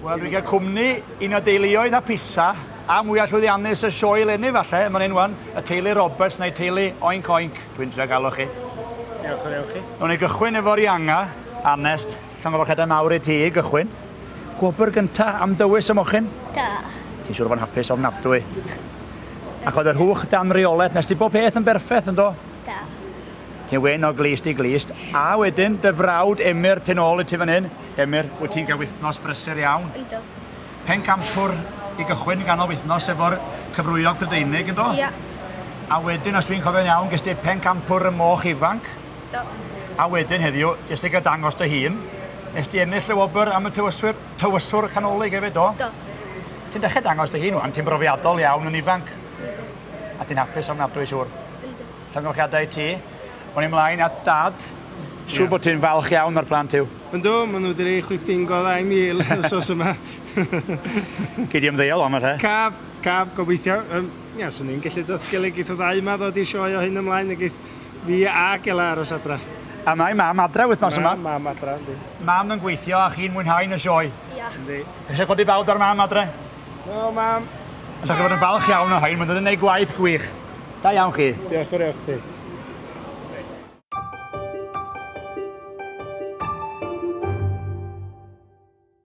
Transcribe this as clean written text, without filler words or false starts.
Wel, dwi'n cael cwmni un o deuluoedd hapusa a mwyaf llwyddiannus y sioe eleni falle, yn fan hyn wan, y teulu Roberts neu teulu Oink Oink, dwi'n trio galw chi. Diolch yn fawr chi. Nawn ni gychwyn efo'r ianga, Anest, llongyfarchiadau mawr i ti i gychwyn. Gwobr gynta am dywys y mochyn? Do. Ti'n siŵr o fod yn hapus ofnadwy. Ac oedd yr hwch dan reolaeth, nes ti bob peth yn berffaith yn do? Do. Ti'n wyn o glust i glust. A wedyn, dy frawd Emyr tu nôl i ti fan hyn. Emyr, wyt ti'n cael wythnos brysur iawn? Yndw. Pencampwr i gychwyn ganol wythnos efo'r cyfrwyog Prydeinig, ynddo? Ia. A wedyn, os dwi'n cofio'n iawn, ges ti pencampwr y moch ifanc. Do. A wedyn heddiw, jyst i gael dangos dy hun, nes ti ennill y wobr am y tywyswyr, tywyswr canolig hefyd, do? Do. Ti'n dechrau dangos dy hun wan, ti'n brofiadol iawn yn ifanc. Yndw. A ti'n hapus ofnadwy, siŵr. Yndw. Llongyfarchiadau i ti. O'n i mlaen at dad. Siŵr bod ti'n falch iawn o'r plant yw. Yndw, maen nhw wedi rhoi chwip dingo dda i mi wsos yma. Gei di ymddeol wan falle? Caf, caf, gobeithio. Um, ia, swn i'n gallu datgelu geith y ddau yma ddod i sioe o hyn ymlaen, a geith fi a Gela aros adra. A mae mam adra wythnos yma. Mam adra, yndi. Mam yn gweithio a chi'n mwynhau yn y sioe. Ia. Yndi. Eisiau codi bawd ar mam adre? No, mam. Allwch chi fod yn falch iawn o rhain, maen nhw'n gwneud gwaith gwych. Da iawn chi. Diolch yn fawr chdi.